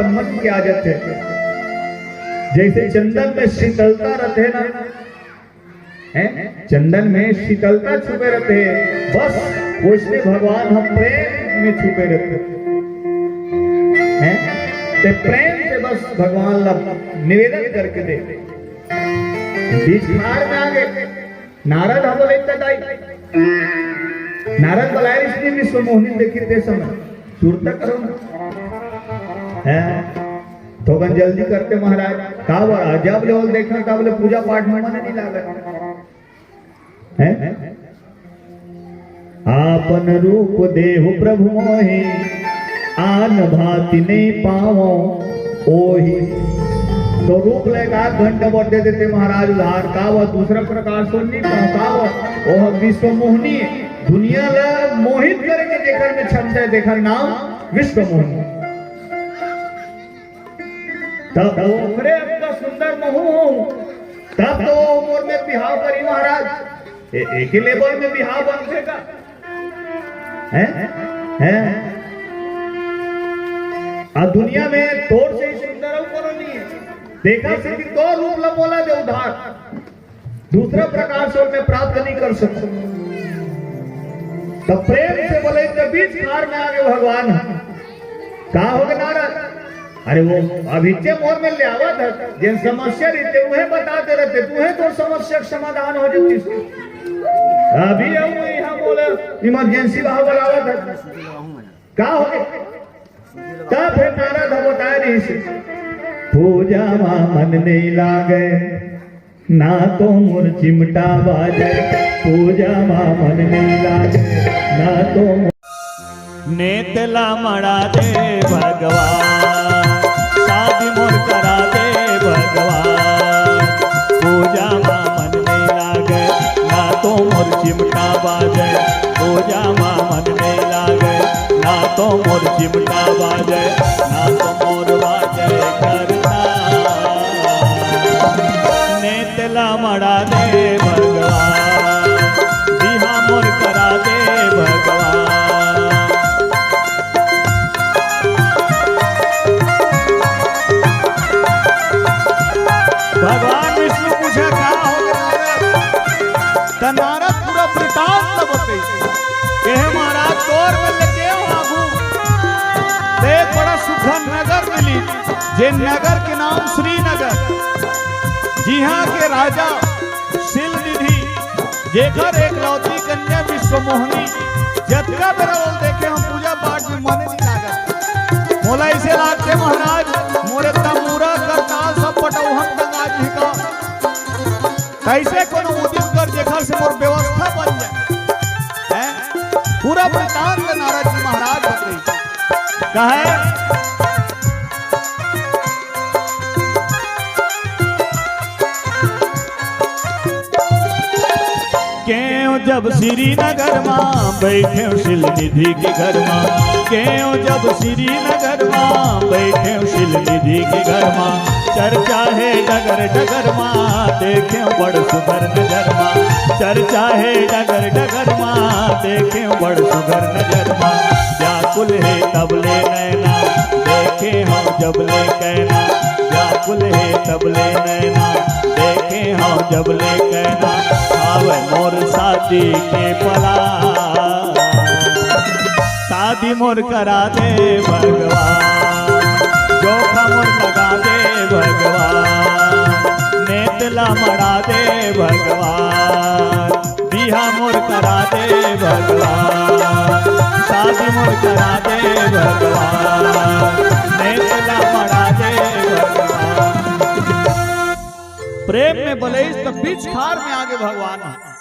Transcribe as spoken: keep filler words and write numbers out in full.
मन के आ जाथे। जैसे चंदन में शीतलता रहथे ना, हैं? चंदन में शीतलता छुपे रहथे, बस वैसने भगवान ह प्रेम में छुपे रहथे, हैं? ते प्रेम से बस भगवान ला निवेदन करके दे। बीच खार में आगे नारद ह बोले, "दाई।" नारद बलाए रिहिस विश्व मोहनी ल, देखिस ते समय सुरता करो ना। हैं? थोकन जल्दी करते महाराज। का बड़ा, जब ले ओला देखना तब ले पूजा पाठ में मन नहीं लागत। हैं? "आपन रूप देहु प्रभु मोहि, आन भांति नहीं पावो ओहि।" तो रूप ले एक आध घंटा बर दे देते महाराज उधार, का बा, दूसरा प्रकार से नहीं पावो, का बा, वो विश्व मोहनी, दुनिया ला मोहित करे के जेकर में क्षमता है, तेकर नाम विश्व मोहनी। तब ओकरे अतना सुंदर महूं हूं, तब तो मोर में बिहाव करी महाराज। ए-, एके लेवल में बिहाव बनथे का? हैं? हैं? आ दुनिया में तोर से ही सुंदर अउ कोनो नहीं है। देखा से कि तोर रूप ला मोला दे उधार, दूसरा प्रकार से मैं प्राप्त नहीं कर सकता। तब प्रेम से बोले, "इतने बीच खार में आगे भगवान है।" का होगे नारद? "अरे वो अभी ते मोर में ले आवत है, जेन समस्या रहिथे, उहे बताते रहते, तुहे तो समस्या के समाधान हो जाती। अभी हम यहाँ बोले इमरजेंसी वहां बुलावत है।" का होगे? तब हे नारद ह बताए रहिस, "पूजा मा मन नहीं लागे, ना तो मोर चिमटा बाजे, पूजा मा मन नहीं लागे, ना तो मोर।" नेत ला मड़ा दे भगवान, शादी मोर करा दे भगवान, पूजा मा मन नहीं लागे, ना तो मोर चिमटा बाजे, पूजा मा मन नहीं लागे, ना तो मोर चिमटा बाजे, ना तो मोर बाजे करता। नेत ला मड़ा दे भगवान, बिहा मोर करा दे भगवान। भगवान विष्णु पूछे, "का होगे नारद?" त नारद पूरा वृतांत ल बतइस। कहे, "महाराज, तोर में लेके आगू ते एक बड़ा सुघर नगर मिली, जे नगर के नाम श्रीनगर, जिहां के राजा शील निधि, जेकर एकलौती कन्या विश्वमोहिनी, जतका बेरा ओला देखे हंव पूजा पाठ में मने नहीं लागत। मोला अइसे लागथे महाराज, मोर ए तमूरा करताल सब पटौहन गंगा जी का।" कइसे कोनो उदिम कर जेकर से मोर व्यवस्था बन जाए, हैं? पूरा वृतांत नारद जी महाराज बतइस। कहे, केंव जब श्रीनगर मा, बइठेंव शील निधि के घर मा। केंव जब श्रीनगर मा, बइठेंव शील निधि के घर मा। चर्चा हे डगर डगर मा, देखेंव बड़ सुघर नजर मा। चर्चा हे डगर डगर मा, देखेंव बड़ सुघर नजर मा। व्याकुल हे तब ले नैना, देखे हंव जब ले कैना। व्याकुल हे तब ले नैना, देखे हंव जब ले कैना। आवय मोर शादी के पलान, शादी मोर करा दे भगवान, जोखा मोर लगा दे भगवान, नेत ला मड़ा दे भगवान, बिहा मोर करा दे भगवान, शादी मोर करा दे भगवान, नेत ला मड़ा दे भगवान। प्रेम में बलइस त बीच खार में आगे भगवान ह।